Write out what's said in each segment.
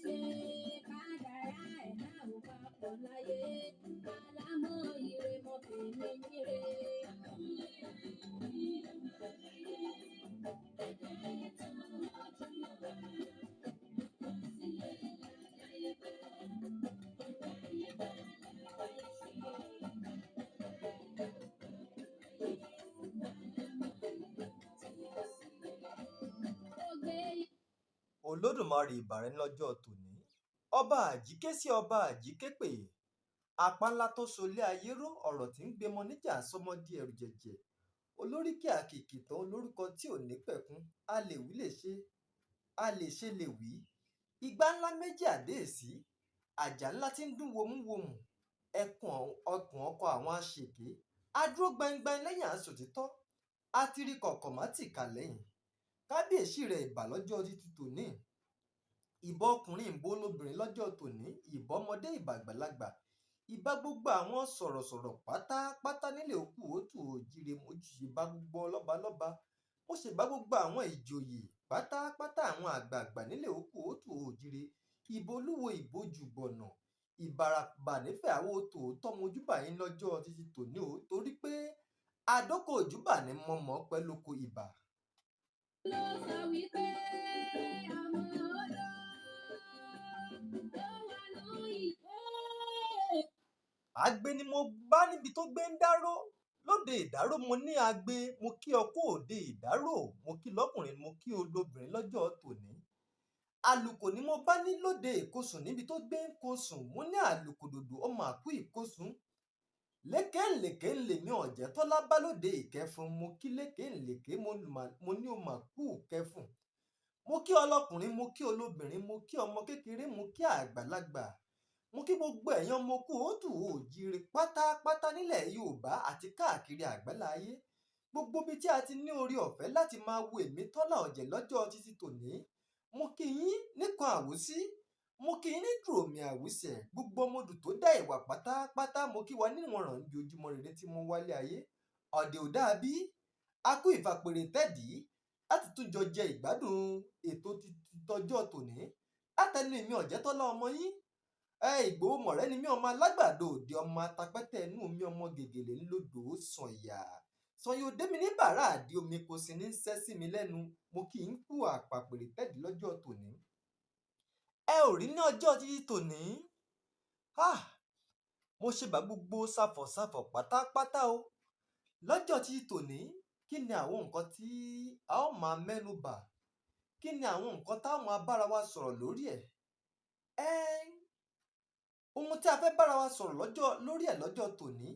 Ṣe kádàrá ẹ̀dá ò papọ̀ láyé àlámọ́ ire mọ́ tèmi níre. Ó gbé Olódùmarè, ìbà rẹ lọ́jọ́ tòní. Ọba àjíké sí ọba àjíké pè, apá ńlá tó solé ayé ró, ọ̀rọ̀ tí ń gbémọ níjà sọmọdé ẹrù jẹ̀jẹ̀, olóríkì àkìkì tán, olórúkọ tí ò ní pẹ̀kun, a lè wí lè ṣe, a lè ṣe lè wí, igbá ńlá méjì àdéèsí, àjà ńlá tí ń dún womúwomù, ẹkùn ọkùn ọkọ àwọn aṣèké, adúró gbaingbain lẹ́yìn aṣòtítọ́, àtìrí kọ̀ọ̀kọ̀ má tìkà lẹ́yìn. Kábíyèsí rẹ̀, ìbà lọ́jọ́ títí tòní. Ìbà ọkùnrin, ìbà olóbìnrin lọ́jọ́ tòní, ìbà ọmọdé, ìbà àgbàlagbà, ìbà gbogbo àwọn sọ̀rọ̀sọ̀rọ̀ pátápátá nílẹ̀ òkú òtù òjìrè. Mo ṣe bá gbogbo lọ́balọ́ba, mo ṣe bá gbogbo àwọn ìjòyè pátápátá, àwọn àgbààgbà nílẹ̀ òkú òtù òjìrè. Ìbà olúwo, ìbò jùgbọ̀nà, ìbàràbà nífẹ̀ẹ́ àwo tòótọ́. Mojúbà yín lọ́jọ́ títí tòní o, torí pé àdókò òjúbà ní mọ̀mọ́ pẹ́lú oko ìbà. Ló sọ wípé ọmọ odò tó wà lóyè. Agbe ni mo bá níbi tó gbé ń dárò lóde ìdárò. Mo ní agbe, mo kí ọ kú òde ìdárò, mo kí lọ́kùnrin, mo kí olóbìnrin lọ́jọ́ tòní. Àlùkò ni mo bá ní lóde ìkosùn níbi tó gbé ń kosùn. Mo ní àlùkò dòdò, ọmọ àkú ìkosùn. Lékèǹlèké ńlèmí ọ̀jẹ̀ tọ́lá bá lóde ìkẹfun. Mo kí lékèǹlèké, mo ní o mà kú kẹfun. Mo kí ọlọ́kùnrin, mo kí olóbìnrin, mo kí ọmọ kékeré, mo kí àgbàlagbà, mo kí gbogbo ẹ̀yin ọmọ kú òtù òjìrè pátápátá nílẹ̀ Yorùbá àti káàkiri àgbáláyé, gbogbo ibi tí a ti ní orí ọ̀fẹ́ láti máa wo èmi Tọ́lá Ọ̀jẹ̀ lọ́jọ́ títí tòní. Mo kí yín nìkan àwùsí, mo kí yín ní dùròmì àwùsẹ̀, gbogbo ọmọdù tó dá ìwà pátápátá. Mo kí wa níwọ̀nràn níbi ojúmọ́ rere tí mo wálé ayé ọ̀dẹ̀ ò dáa bí a kú ìfàpèrè tẹ́dí láti tún jọ jẹ ìgbádùn ètò tọjọ́ tòní látẹnu èmi Ọ̀jẹ̀tọ́lá ọmọ yín ẹ Ìgbòho mọ̀rẹ́ ni mí, ọmọ alágbàdo òde, ọmọ atapẹ́tẹ̀ inú mi, ọmọ gègèlè ńlọdọ̀ ó sànyà sànyà òde mi ní bàrà àdí omi kò sì ní sẹ́ sí mi lẹ́nu. Mo kì í kú àpàpèrè tẹ́dí lọ́jọ́ tòní. Ẹ ò rí ní ọjọ́ títí tòní. Ah, mo ṣe bá gbogbo sáfọ̀sáfọ̀ pátápátá o lọ́jọ́ títí tòní. Kí ni àwọn nǹkan tí a ó máa mẹ́nu bà? Kí ni àwọn nǹkan tá a máa bára wa sọ̀rọ̀ lórí ẹ̀? Ohun tí a fẹ́ bára wa sọ̀rọ̀ lọ́jọ́ lórí ẹ̀ lọ́jọ́ tòní,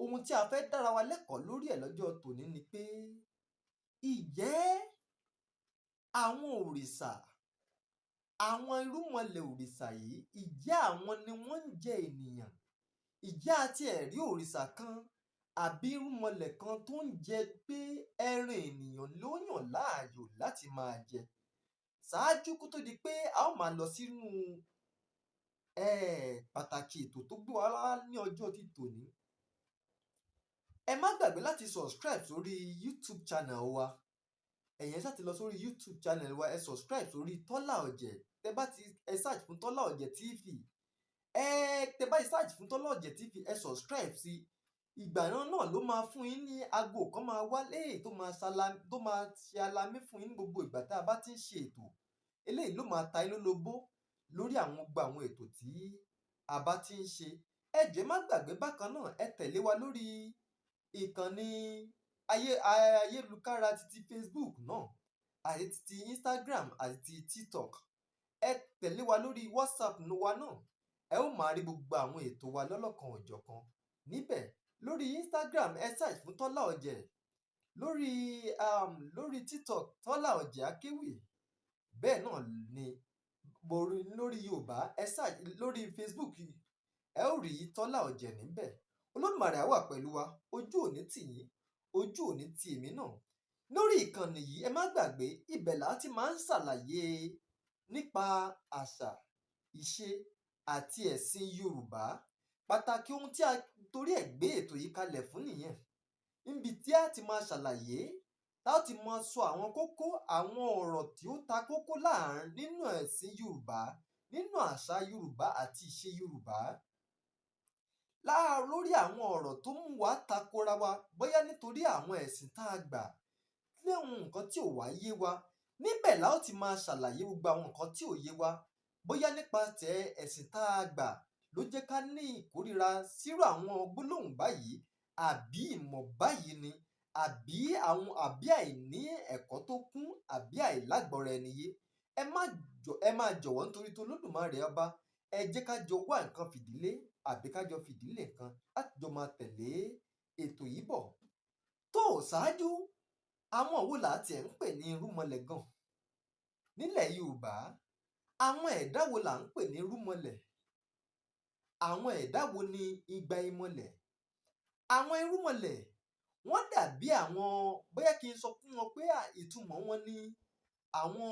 ohun tí a fẹ́ dára wa lẹ́kọ̀ọ́ lórí ẹ̀ lọ́jọ́ tòní ni pé, ìjẹ́ àwọn òrìṣà, àwọn irúnmọlẹ̀ òrìṣà yìí, ìjẹ́ àwọn ni wọ́n ń jẹ ènìyàn? Ìjẹ́ àti ẹ̀rí òrìṣà kan àbí irúnmọlẹ̀ kan tó ń jẹ pé ẹran ènìyàn ló yàn láàyò láti máa jẹ? Ṣáájú kó tó di pé a ó máa lọ sínú pàtàkì ètò tó gbé wa wá ní ọjọ́ ti tòní, ẹ má gbàgbé láti subscribe sórí YouTube channel wa. Ẹ̀yin ṣáà ti lọ sórí YouTube channel wa, ẹ subscribe sórí Tọ́lá Ọ̀jẹ̀. Tẹ bá ti ẹ search fún Tọ́lá Ọ̀jẹ̀ TV, ẹ tẹ bá ti search fún Tọ́lá Ọ̀jẹ̀ TV, ẹ subscribe sí. Ìgbà náà ló máa fún yín ní aago kan máa wá léyìí tó máa ṣe alamí fún yín ní gbogbo ìgbà tá a bá ti ń ṣe ètò. Eléyìí ló máa ta yín lólobó lórí àwọn gbogbo àwọn ètò tí a bá ti ń ṣe. Ẹ jọ̀ọ́, ẹ má gbàgbé bákan náà, ẹ tẹ̀lé wa lórí ìkànnì ayélujára títí Facebook náà àti títí Instagram àti ti TikTok. Ẹ tẹ̀lé wa lórí WhatsApp wa náà, ẹ ó máa rí gbogbo àwọn ètò wa lọ́lọ́kan òjọ̀kan níbẹ̀. Lórí Instagram, ẹ search fún Tọ́lá Ọ̀jẹ̀. Lórí TikTok, Tọ́lá Ọ̀jẹ̀ Akéwì. Bẹ́ẹ̀ náà ni lórí Yorùbá, ẹ search lórí Facebook, ẹ ó rí Tọ́lá Ọ̀jẹ̀ níbẹ̀. Olódùmarè á wà pẹ̀lú wa, ojú ò ní tì yín, ojú ò ní tì èmi náà. Lórí ìkànnì yìí, ẹ má gbàgbé, ibẹ̀ là á ti máa ń ṣàlàyé nípa àṣà, ìṣe àti ẹ̀sìn Yorùbá. Pàtàkì ohun tí a torí ẹ̀ gbé ètò yìí kalẹ̀ fún nìyẹn, níbi tí a ti máa ṣàlàyé, tá a ti máa sọ àwọn kókó, àwọn ọ̀rọ̀ tí ó ta kókó láàrin nínú ẹ̀sìn Yorùbá. nínú àṣà Yorùbá àti ìṣe Yorùbá. Láà lórí àwọn ọ̀rọ̀ tó mú wa takora wa, bóyá nítorí àwọn ẹ̀sìn tá a gbà léhun nǹkan tí ò wá yé wa. Níbẹ̀ la ó ti máa ṣàlàyé gbogbo àwọn nǹkan tí ò yé wa, bóyá nípasẹ̀ ẹ̀sìn tá a gbà ló jẹ́ ká ní ìkórìíra sírú àwọn gbólóhùn báyìí, àbí ìmọ̀ báyìí ni, àbí àwọn àbí àìní ẹ̀kọ́ tó kún, àbí àìlágbọ́ra ẹni yé. Ẹ má jọ, ẹ máa jọ̀wọ́ nítorí tó Olódùmarè ọba. Ẹ jẹ́ ká jọ wá nǹkan fìdílé àbí ká jọ fìdílé nǹkan láti jọ máa tẹ̀lé ètò yìí bọ̀. Tó ṣáájú, àwọn wo là tiẹ̀ ń pè ní irúnmọlẹ̀ gan? Nílẹ̀ Yorùbá, àwọn ẹ̀dá wo là ń pè ní irúnmọlẹ̀? Àwọn ẹ̀dá wo ni igba ìmọlẹ̀? Àwọn irúnmọlẹ̀, wọ́n dàbí àwọn, bóyá kí n sọ fún wọn pé ìtumọ̀ wọn ni àwọn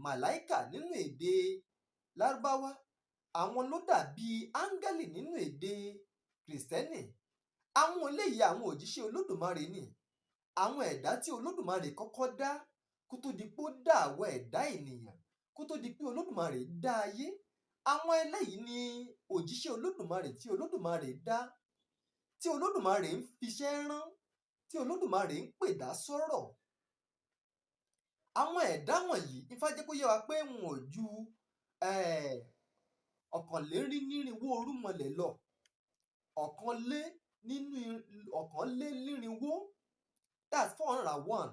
màláíkà nínú èdè Lárúbáwá. Àwọn ló dàbí áńgẹ́lì nínú èdè Kìrìsìtẹ́nì. Àwọn eléyìí àwọn òjíṣẹ́ Olódùmarè ni. Àwọn ẹ̀dá tí Olódùmarè kọ́kọ́ dá kó tó di pé ó dá àwa ẹ̀dá ènìyàn, kó tó di pé Olódùmarè dá ayé. Àwọn eléyìí ni òjíṣẹ́ Olódùmarè tí Olódùmarè dá, tí Olódùmarè ń fiṣẹ́ rán, tí Olódùmarè ń pè dá sọ́rọ̀. Àwọn ẹ̀dá wọ̀nyí, Ifá jẹ́ kó yé wa pé wọn ò ju 240 irúnmọlẹ̀ lọ. 240, that's 401.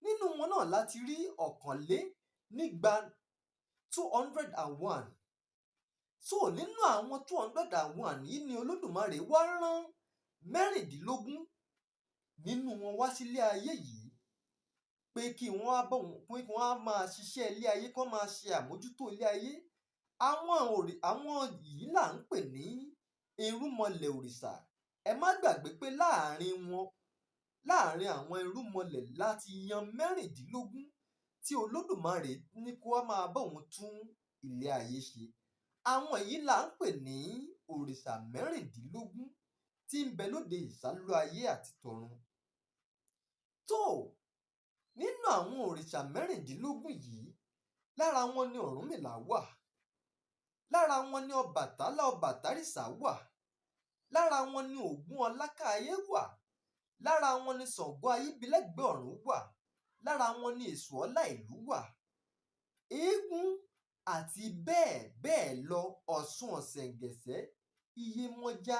Nínú wọn náà la ti rí 201, 201. So nínú àwọn 201 yìí ni Olódùmarè wá rán 16 nínú wọn wá sílé ayé yìí pé kí wọ́n wá bá òun, pé kí wọ́n á máa ṣiṣẹ́ ilé ayé, kí wọ́n máa ṣe àmójútó ilé ayé. Àwọn yìí là ń pè ní irúnmọlẹ̀ òrìṣà. Ẹ má gbàgbé pé láàrin wọn, láàrin àwọn irúnmọlẹ̀ láti yan 16 tí Olódùmarè ní kó wá máa bá òun tún ilé ayé ṣe. Àwọn yìí là ń pè ní òrìṣà 16 tí ń bẹ lóde ìsálú ayé àti tọ̀run. Tó, nínú àwọn òrìṣà 16 yìí, lára wọn ni Ọ̀rúnmìlà wà. Lára wọn ni Ọbàtálá Ọbàtárìṣà wà. Lára wọn ni Ògún Ọlákáayé wà. Lára wọn ni Ṣàngó Ayíbilẹ́gbẹ̀ẹ́ ọ̀run wà. Lára wọn ni Èṣù Ọlá ìlú wà. Eégún àti bẹ́ẹ̀ bẹ́ẹ̀ lọ, Ọ̀ṣun Ọ̀sẹ̀ǹgẹ̀sẹ̀, Iyemọja,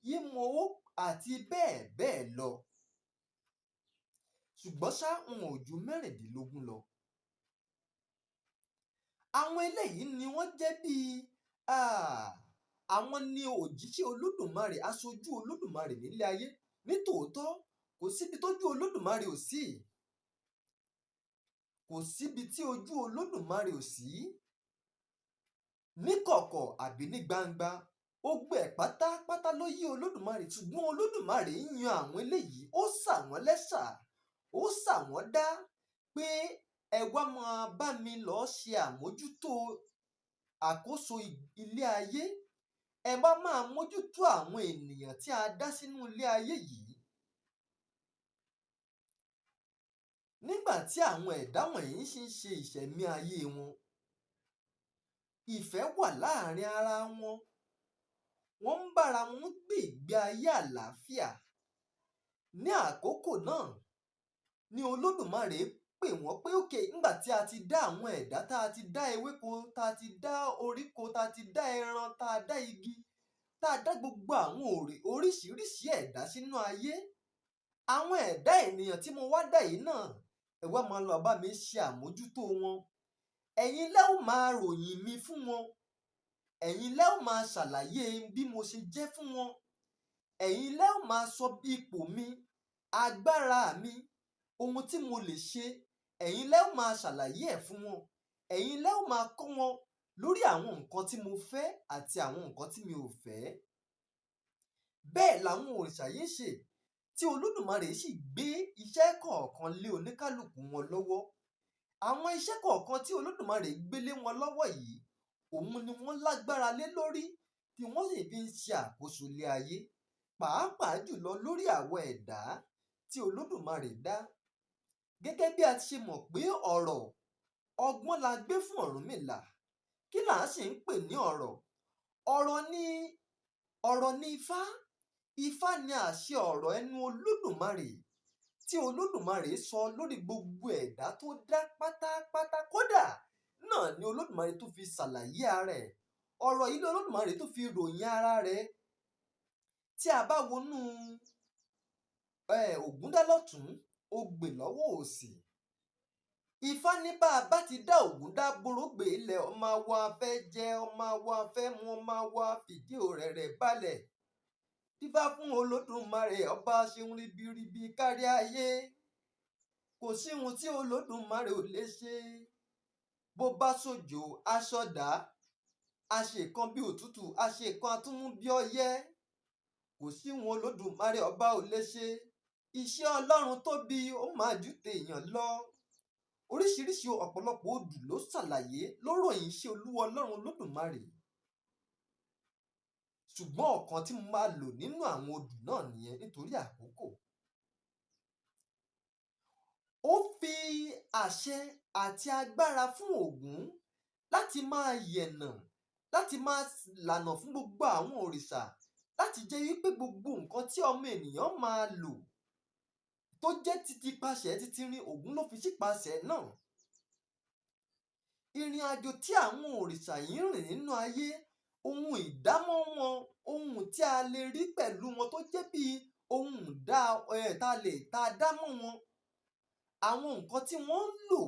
Yémọ̀ó àti bẹ́ẹ̀ bẹ́ẹ̀ lọ. Ṣùgbọ́n ṣá, wọn ò ju 16 lọ. Àwọn eléyìí ni wọ́n jẹ́ bí àwọn ni òjíṣẹ́ Olódùmarè, aṣojú Olódùmarè nílé ayé. Nítòótọ́, kò síbi tójú Olódùmarè ò sí. Kò síbi tí ojú Olódùmarè ò sí. Níkọ̀kọ̀ àbí ní gbangba, gbogbo ẹ̀ pátápátá ló yé Olódùmarè. Ṣùgbọ́n Olódùmarè ń yan àwọn eléyìí, ó ṣà wọ́n lẹ́ṣà, ó ṣà wọ́n dá pé ẹ wá máa bá mi lọ ṣe àmójútó àkóso ilé ayé. Ẹ wá máa mójútó àwọn ènìyàn tí a dá sínú ilé ayé yìí. Nígbà tí àwọn ẹ̀dá wọ̀nyí sì ń ṣe ìṣẹ̀mí ayé wọn, ìfẹ́ wà láàrin ara wọn. Wọ́n ń bára wọn gbé ìgbé ayé àlàáfíà. Ní àkókò náà ni Olódùmarè pè wọ́n pé okay, nígbà tí a ti dá àwọn ẹ̀dá, tá a ti dá ewéko, tá a ti dá oríko, tá a ti dá ẹran, tá a dá igi, tá a dá gbogbo àwọn oríṣiríṣi ẹ̀dá sínú ayé. Àwọn ẹ̀dá ènìyàn tí mo wá dá yìí náà, ẹ wá máa lọ bá mi ṣe àmójútó wọn. Ẹ̀yin lẹ́ ó máa ròyìn mi fún wọn. Ẹ̀yin lẹ́ ó máa ṣàlàyé bí mo ṣe jẹ́ fún wọn. Ẹ̀yin lẹ́ ó máa sọ ipò mi, agbára mi, ohun tí mo lè ṣe. Ẹ̀yin lẹ́ ó máa ṣàlàyé ẹ̀ fún wọn. Ẹ̀yin lẹ́ ó máa kọ́ wọn lórí àwọn nǹkan tí mo fẹ́ àti àwọn nǹkan tí mi ò fẹ́. Bẹ́ẹ̀ làwọn òrìṣà yìí ń ṣe, tí Olódùmarè sì gbé iṣẹ́ kọ̀ọ̀kan lé oníkálùkù wọn lọ́wọ́. Àwọn iṣẹ́ kọ̀ọ̀kan tí Olódùmarè gbé lé wọn lọ́wọ́ yìí, òun ni wọ́n lágbára lé lórí tí wọ́n sì fi ń ṣe àkóso ilé ayé, pàápàá jùlọ lórí àwọn ẹ̀dá tí Olódùmarè dá. Gẹ́gẹ́ bí a ti ṣe mọ̀ pé ọ̀rọ̀ ọgbọ́n la gbé fún Ọ̀rúnmìlà Kí là á sì ń pè ní ọ̀rọ̀? Ọ̀rọ̀ ni ọ̀rọ̀ ni Ifá. Ifá ni àṣẹ ọ̀rọ̀ ẹnu Olódùmarè tí Olódùmarè sọ lórí gbogbo ẹ̀dá tó dá pátápátá. Kódà náà ni Olódùmarè tó fi ṣàlàyé ara ẹ̀. Ọ̀rọ̀ yìí ni Olódùmarè tó fi ròyìn ara rẹ̀. Tí a bá wọnú Ògúndá lọ́tùn, Ogbè lọ́wọ́ òsì. Ifá ní bá a bá ti dá Ògúndá borógbè ilẹ̀, ọmọ awo a fẹ́ jẹ, ọmọ awo a fẹ́ mu, ọmọ awo a fìdí òrẹ̀rẹ̀ balẹ̀. Dífá fún Olódùmarè ọba ṣeun ribiribi kárí ayé. Kò sí ohun tí Olódùmarè ò lè ṣe. Bó bá sòjò, aṣọdá, a ṣe kan bí òtútù, a ṣe kan atúnmú bí ọyẹ́. Kò sí ohun Olódùmarè ọba ò lè ṣe. Iṣẹ́ Ọlọ́run tóbi, ó máa ju tèèyàn lọ. Oríṣiríṣi ọ̀pọ̀lọpọ̀ odù ló ṣàlàyé ló ròyìn iṣẹ́ Olúwa Ọlọ́run Olódùmarè. Ṣùgbọ́n ọ̀kan tí mo máa lò nínú àwọn odù náà nìyẹn nítorí àkókò. Ó fi àṣẹ àti agbára fún Ògún láti máa yẹ̀nà, láti máa lànà fún gbogbo àwọn òrìṣà, láti jẹ́ wípé gbogbo nǹkan tí ọmọ ènìyàn máa lò tó jẹ́ titi pasẹ̀ títírin, Ògún ló fi sípasẹ̀ náà. Ìrìn àjò tí àwọn òrìṣà yìí ń rìn nínú ayé, ohun ìdámọ́ wọn, ohun tí a lè rí pẹ̀lú wọn tó jẹ́ bí ohun ìdá ẹ̀ tá lè tá a dá mọ́ wọn. Àwọn nǹkan tí wọ́n ń lò,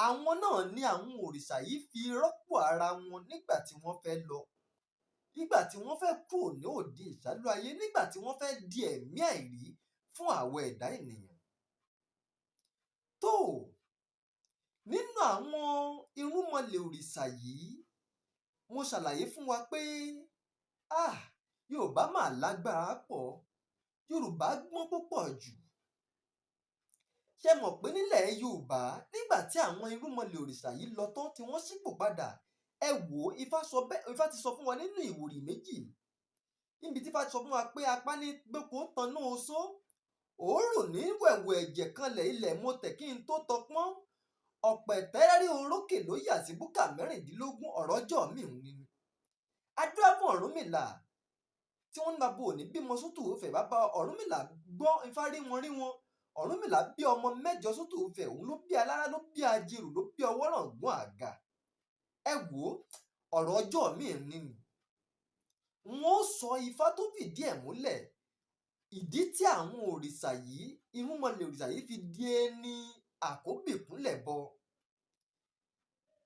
àwọn náà ni àwọn òrìṣà yìí fi rọ́pò ara wọn nígbà tí wọ́n fẹ́ lọ. Nígbà tí wọ́n fẹ́ kúrò ní òde ìsálú ayé, nígbà tí wọ́n fẹ́ di ẹ̀mí àìrí fún àwọn ẹ̀dá ènìyàn. Tó nínú àwọn irúnmọlẹ̀ òrìṣà yìí, mo ṣàlàyé fún wa pé Yorùbá máa lágbára pọ̀, Yorùbá gbọ́n púpọ̀ jù. Ṣé mọ̀ pé nílẹ̀ Yorùbá, nígbà tí àwọn irúnmọlẹ̀ òrìṣà yìí lọ tán tí wọ́n ṣípò padà, ẹ wò ó, Ifá sọ bẹ́ẹ̀, Ifá ti sọ fún wa nínú ìwòrì méjì. Níbi tí Ifá ti sọ fún wa pé apá ní gbéko taná oṣó, òórùn ní wẹ̀wẹ̀ ẹ̀jẹ̀ kanlẹ̀ ilẹ̀ mo tẹ̀ kí n tó tọpọ́n. Ọ̀pẹ̀tẹ́rẹ́ orókè ló yà sí búkà 16, ọ̀rọ̀ ọjọ́ mi ń ni. Adúá fún Ọ̀rúnmìlà tí wọ́n ní bàbá òní bímọ sótù Ifẹ̀, bàbá Ọ̀rúnmìlà gbọ́ Ifá rí wọn rí wọn. Ọ̀rúnmìlà bí ọmọ 8 sótù Ifẹ̀, òun ló bí Alárá, ló bí Ajerò, ló bí Ọwọ́ràngún Àgà. Ẹ wò ó, ọ̀rọ̀ ọjọ́ mi ń ni. Wọ́n ó sọ Ifá tó fìdí ẹ̀ múlẹ̀. Ìdí tí àwọn òrìṣà yìí, irúnmọlẹ̀ òrìṣà yìí fi di ẹni àkóbìkúnlẹ̀ bọ.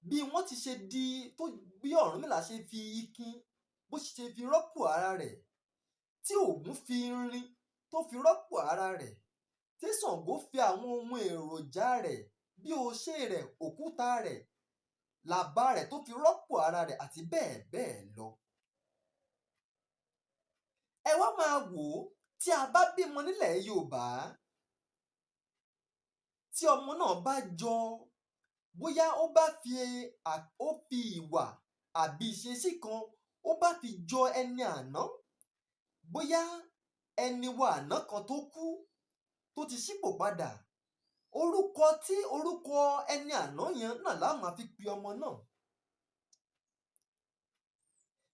Bí wọ́n ti ṣe di tó, bí Ọ̀rúnmìlà ṣe fi ikin, bó ṣe fi rọ́pò ara rẹ̀, tí Ògún fi irin tó fi rọ́pò ara rẹ̀, tí Ṣàngó fi àwọn ohun èròjà rẹ̀ bí oṣé rẹ̀, òkúta rẹ̀, làbá rẹ̀ tó fi rọ́pò ara rẹ̀ àti bẹ́ẹ̀ bẹ́ẹ̀ lọ. Ẹ wá máa wò ó, tí a bá bímọ nílẹ̀ Yorùbá, tí ọmọ náà bá jọ, bóyá ó bá fi ó fi ìwà àbí ìṣesí kan, ó bá fi jọ ẹni àná, bóyá ẹni wa àná kan tó kú, tó ti ṣípò padà, orúkọ tí orúkọ ẹni àná yẹn náà la máa fi pe ọmọ náà.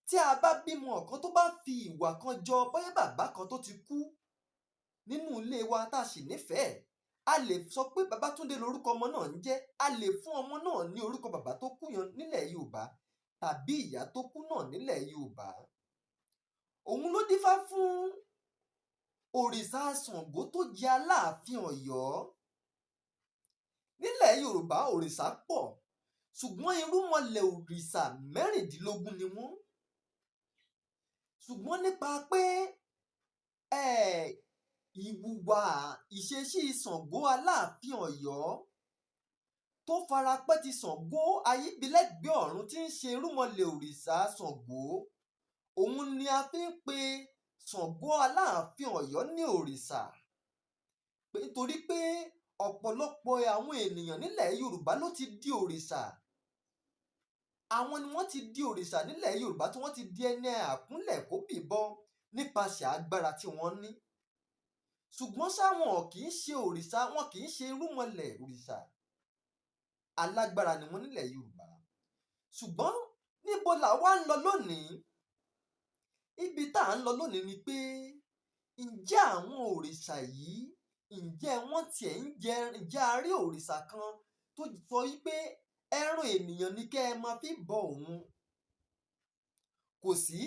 Tí a bá bímọ kan tó bá fi ìwà kan jọ, bóyá bàbá kan tó ti kú nínú ilé wa tá a sì nífẹ̀ẹ́, a lè sọ pé Babátúndé lorúkọ ọmọ náà ń jẹ́. A lè fún ọmọ náà ní orúkọ bàbá tó kú yẹn nílẹ̀ Yorùbá tàbí ìyá tó kú náà nílẹ̀ Yorùbá. Òun ló dífá fún òrìṣà Ṣàngó tó jẹ́ Aláàfin Ọ̀yọ́. Nílẹ̀ Yorùbá òrìṣà pọ̀, ṣùgbọ́n irúnmọlẹ̀ òrìṣà 16 ni wọ́n. Ṣùgbọ́n nípa pé ìwùwà ìṣesí Ṣàngó Aláàfin Ọ̀yọ́ tó farapẹ́ ti Ṣàngó Ayíbílẹ́gbẹ̀ẹ́ ọ̀run tí ń ṣe irúnmọlẹ̀ òrìṣà Ṣàngó, òun ni a fi ń pe Ṣàngó Aláàfin Ọ̀yọ́ ní òrìṣà. Nítorí pé ọ̀pọ̀lọpọ̀ àwọn ènìyàn nílẹ̀ Yorùbá ló ti di òrìṣà. Àwọn ni wọ́n ti di òrìṣà nílẹ̀ Yorùbá tí wọ́n ti di ẹni àkúnlẹ̀ kó bìbọ nípasẹ̀ agbára tí wọ́n ní. Ṣùgbọ́n ṣá wọn kì í ṣe òrìṣà, wọn kì í ṣe irúnmọlẹ̀ òrìṣà. Alágbára ni wọ́n nílẹ̀ Yorùbá. Ṣùgbọ́n níbo là wá ń lọ lónìí? Ibi tá à ń lọ lónìí ni pé, ǹjẹ́ àwọn òrìṣà yìí, ǹjẹ́ wọ́n tiẹ̀ ń jẹ? Ǹjẹ́ a rí òrìṣà kan tó sọ wípé ẹran ènìyàn ni kẹ́ ẹ máa fi bọ òun? Kò sí.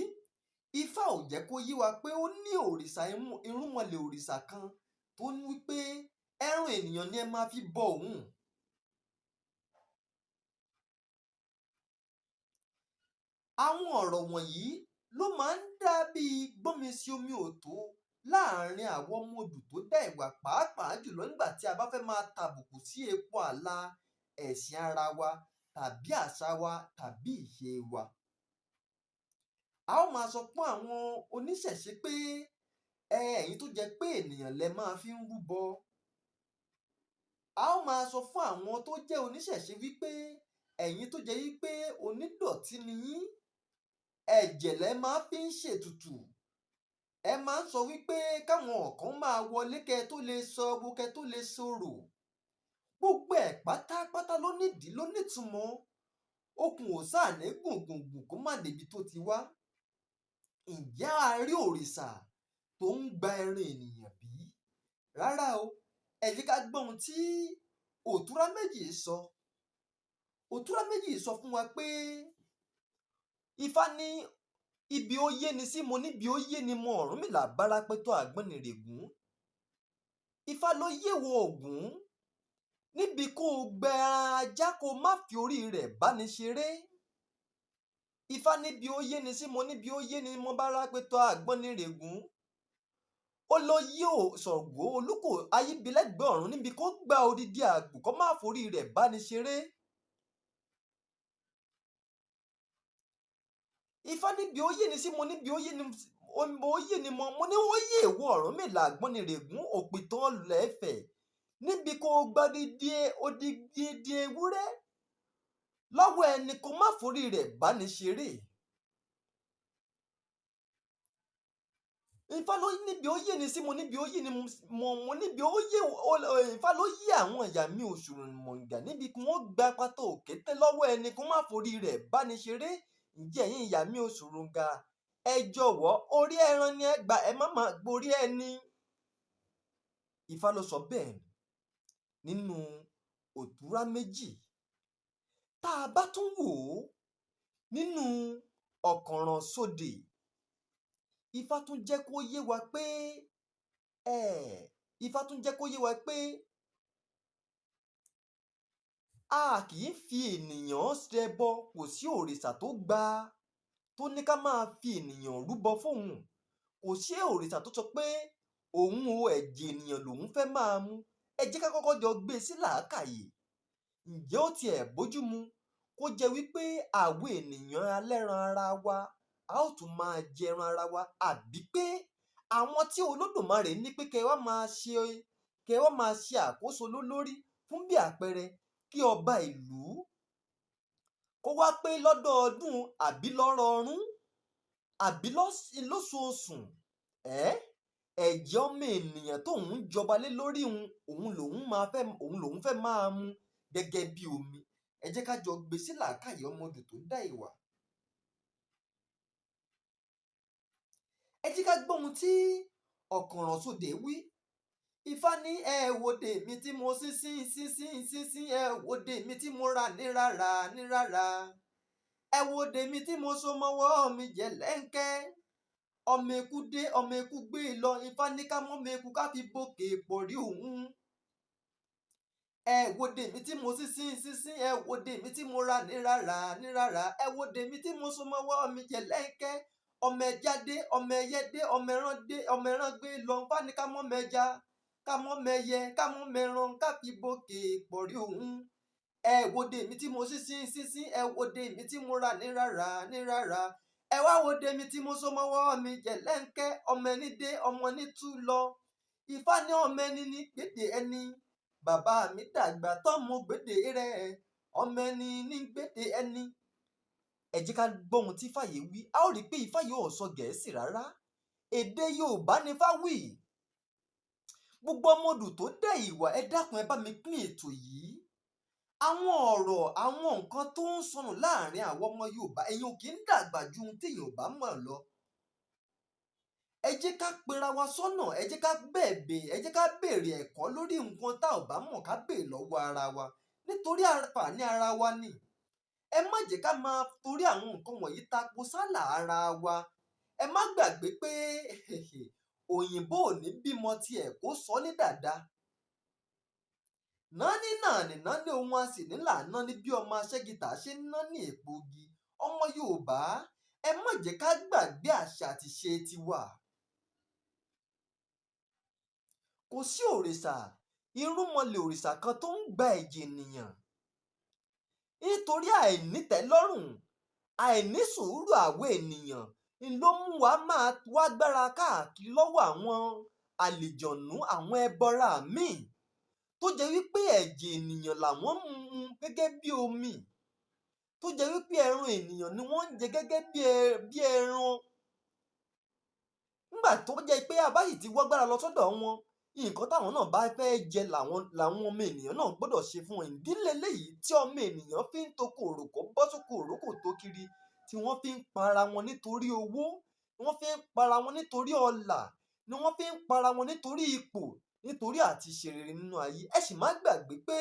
Ifá ò jẹ́ kó yé wa pé ó ní òrìṣà irúnmọlẹ̀ òrìṣà kan tó ní wípé ẹran ènìyàn ni ẹ máa fi bọ òun. Àwọn ọ̀rọ̀ wọ̀nyí ló máa ń dàbí gbọ́nmi sí omi òtó láàrin àwọn ọmọ odù tó dá ìwà, pàápàá jùlọ nígbà tí a bá fẹ́ máa tàbùkù sí epo àlà ẹ̀sìn ara wa tàbí àṣà wa tàbí ìṣe wa. A ó máa sọ fún àwọn oníṣẹ̀ṣe pé ẹ̀yin tó jẹ́ pé ènìyàn lẹ máa fi ń rúbọ. A ó máa sọ fún àwọn tó jẹ́ oníṣẹ̀ṣe wípé ẹ̀yin tó jẹ́ wípé onídọ̀tí ni yín, ẹ̀jẹ̀ lẹ máa fi ń ṣètùtù. Ẹ máa ń sọ wípé káwọn kan máa wọlé kẹ́ ẹ tó lè sọ wo, kẹ́ ẹ tó lè sọ̀rọ̀. Gbogbo ẹ̀ pátápátá ló nídìí, ló nítumọ̀. Okùn ò sáà ní gùngùngùn kó má débi tó ti wá. Ǹjẹ́ a rí òrìṣà tó ń gba ẹran ènìyàn bí? Rárá o. Ẹ jẹ́ ká gbọ́ ohun tí Òtúrá Méjì sọ. Òtúrá Méjì sọ fún wa pé Ifá ní ibi ó yé ni sí mo níbi ó yé ni mo Ọ̀rúnmìlà bárápẹ́tọ́ àgbọnnìrègún. Ifá ló yé wo Ògún níbi kó o gbẹ ajá kó o má fi orí rẹ̀ báni ṣeré. Ifá níbi ó yé ni sí mo níbi ó yé ni mo bárápẹ́tọ́ àgbọnnìrègún. Ó lọ yí ò Ṣàngó Olúkò ayíbilẹ́gbẹ̀ẹ́ ọ̀run níbi kó gba odidi àgbò kó má forí rẹ̀ báni ṣeré. Ifá níbi ó yé ni sí mo níbi ó yé ni mo yé ni mo mo ní ó yé ìwọ Ọ̀rúnmìlà àgbọnnìrègún òpìtàn lẹ́fẹ̀ẹ́ níbi kó gba odidi ewúrẹ́ lọ́wọ́ ẹni kó má forí rẹ̀ báni ṣeré. Ifá ló níbi ó yé ni sí mo níbi ó yé ni mo mo níbi ó yé Ifá ló yé àwọn ìyá mi Òṣùmàrè níbi kí wọ́n gba pátá òkété lọ́wọ́ ẹni kó má forí rẹ̀ báni ṣeré. Ǹjẹ́ ẹ̀yin ìyá mi Òṣùrùngà, ẹ jọ̀wọ́, orí ẹran ni ẹ gbà, ẹ má máa gborí ẹni. Ifá ló sọ bẹ́ẹ̀ nínú Òtúrá Méjì. Tá a bá tún wò ó nínú Ọ̀kànràn Sódè, Ifá tún jẹ́ kó yé wa pé Ifá tún jẹ́ kó yé wa pé a kì í fi ènìyàn ṣẹbọ. Kò sí òrìṣà tó gba tó ní ká máa fi ènìyàn rúbọ fóun. Kò sí òrìṣà tó sọ pé òun o, ẹ̀jẹ̀ ènìyàn lòun fẹ́ máa mu. Ẹ jẹ́ ká kọ́kọ́ jọ gbé e sí làákàyè. Ǹjẹ́ ó tiẹ̀ bójú mu kó jẹ́ wípé àwọn ènìyàn alẹ́ran ara wa a ó tún máa jẹran ara wa, àbí pé àwọn tí Olódùmarè ní pé kẹ́ wá máa ṣe àkóso lólórí fún, bí àpẹẹrẹ kí ọba ìlú kó wá pé lọ́dọọdún àbí lọ́rọọrún àbí lóṣooṣù, ẹ̀jẹ̀ ọmọ ènìyàn tóun ń jọba lé lórí òun lòun máa fẹ́, òun lòun fẹ́ máa mu gẹ́gẹ́ bí omi? Ẹ jẹ́ ká jọ gbé sí làákàyè ọmọdé tó dá ìwà. Ẹ jẹ́ ká gbọ́ ohun tí Ọ̀kànràn Sódè wí. Ifá ní ẹ wòde mi tí mo sínsín sínsín sínsín, ẹ wòde mi tí mo rà nírara nírara, ẹ wòde mi tí mo so mọ́wọ́ mi jẹ lẹ́ńkẹ́. Ọmọ eku dé, ọmọ eku gbé e lọ. Ifá ní ká mọ́mọ eku ká fi bòkè pọ̀ rí òun. Ẹ wòde mi tí mo sínsín sínsín, ẹ wòde mi tí mo rà nírara nírara, ẹ wòde mi tí mo so mọ́wọ́ mi jẹ lẹ́ńkẹ́. Ọmọ ẹja dé, ọmọ ẹyẹ dé, ọmọ ẹran dé, ọmọ ẹran gbé lọ. Ifá ní ká mọ́mọ ẹja, ká mọ́mọ ẹyẹ, ká mọ́mọ ẹran, ká fi bòkè pọ̀ rí òun. Ẹ wòde mi tí mo sínsín sínsín, ẹ wòde mi tí mo rà nírara nírara, ẹ wá wòde mi tí mo so mọ́wọ́ mi jẹ lẹ́ńkẹ́. Ọmọ ẹni dé, ọmọ ní tú lọ. Ifá ní ọmọ ẹni ní gbèdé ẹni. Bàbá mi dàgbà tán mo gbèdé rẹ̀, ọmọ ẹni ní gbèdé ẹni. Ẹ jẹ́ ká gbọ́ ohun tí Ifá yìí wí. A ó rí i pé Ifá yìí ò sọ Gẹ̀ẹ́sì rárá. Èdè Yorùbá ni Ifá wí. Gbogbo ọmọdù tó dẹ̀ ìwà, ẹ dákun, ẹ bá mi pín ètò yìí. Àwọn ọ̀rọ̀, àwọn nǹkan tó ń sọnù láàrin àwọn ọmọ Yorùbá, èèyàn ò kì í dàgbà ju ohun téèyàn ò bá mọ̀ lọ. Ẹ jẹ́ ká pera wa sọ́nà, ẹ jẹ́ ká bẹ̀bẹ̀, ẹ jẹ́ ká béèrè ẹ̀kọ́ lórí nǹkan tá ò bá mọ̀, ká béèrè lọ́wọ́ ara wa nítorí àǹfààní ara wa ni. Ẹ má jẹ́ ká máa torí àwọn nǹkan wọ̀nyí tako sálà ara wa. Ẹ má gbàgbé pé òyìnbó ò ní bímọ tiẹ̀ kó sọ ní dàda. Nání nàní nání ohun a sì ní là ń nání bí ọmọ aṣẹ́gità ṣe ń nání èpo igi. Ọmọ Yorùbá, ẹ má jẹ́ ká gbàgbé àṣà àti ìṣe tiwa. Kò sí òrìṣà, irúnmọlẹ̀ òrìṣà kan tó ń gba ẹ̀jẹ̀ ènìyàn. Nítorí àìnítẹ́lọ́rùn, àìnísùúrù àwọn ènìyàn ń ló mú wa máa wágbára káàkiri lọ́wọ́ àwọn àlìjọ̀nú, àwọn ẹbọra míì tó jẹ́ wípé ẹ̀jẹ̀ ènìyàn làwọn ń mu gẹ́gẹ́ bí omi, tó jẹ́ wípé ẹran ènìyàn ni wọ́n ń jẹ gẹ́gẹ́ bí ẹran. Nígbà tó jẹ́ pé a bá sì ti wágbára lọ sọ́dọ̀ wọn, nǹkan táwọn náà bá fẹ́ jẹ làwọn ọmọ ènìyàn náà gbọ́dọ̀ ṣe fún wọn. Ìdí leléyìí tí ọmọ ènìyàn fi ń toko òròkó bọ́ sóko òrókò tó kiri, tí wọ́n fi ń para wọn nítorí owó, wọ́n fi ń para wọn nítorí ọlà, ni wọ́n fi ń para wọn nítorí ipò, nítorí àti ṣe rere nínú ayé. Ẹ sì má gbàgbé pé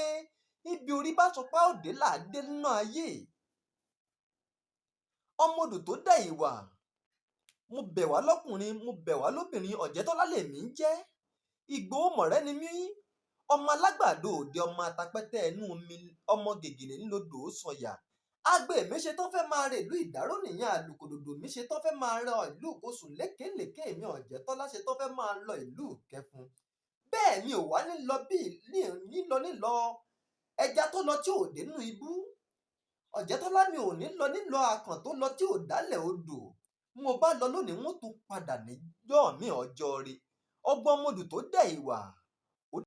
ibi orí bá sọ pé a ó dé là á dé nínú ayé. Ọmọdù tó dá ìwà, mo bẹ̀ wá lọ́kùnrin, mo bẹ̀ wá lóbìnrin, Ọ̀jẹ̀tọ́lá lèmi ń jẹ́. Ìgbòho mọ̀rẹ́ ni mí, ọmọ alágbàdo òde, ọmọ atapẹ́tẹ́ ẹnu omi, ọmọ gègèlè ńlọdọ̀ ó sànyà. Agbe mi ṣe tán fẹ́ máa re ìlú Ìdáró nìyẹn, àlùkòdòdò mi ṣe tán fẹ́ máa rọ ìlú Ìkosùn lékèélékèé, mi Ọ̀jẹ̀tọ́lá ṣe tán fẹ́ máa lọ ìlú Ìkẹfun. Bẹ́ẹ̀ mi ò wá ní lọ bí nílọ nílọ ẹja tó lọ tí ò dénú ibú. Ọ̀jẹ̀tọ́lá mi ò ní lọ nílọ akàn tó lọ tí ò dálẹ̀ odò. Mo bá lọ lónìí, wọ́n tún padà níjọ́ mi ọjọ́ rí. Ọgbọ́n ọmọdù tó dẹ̀ ìwà.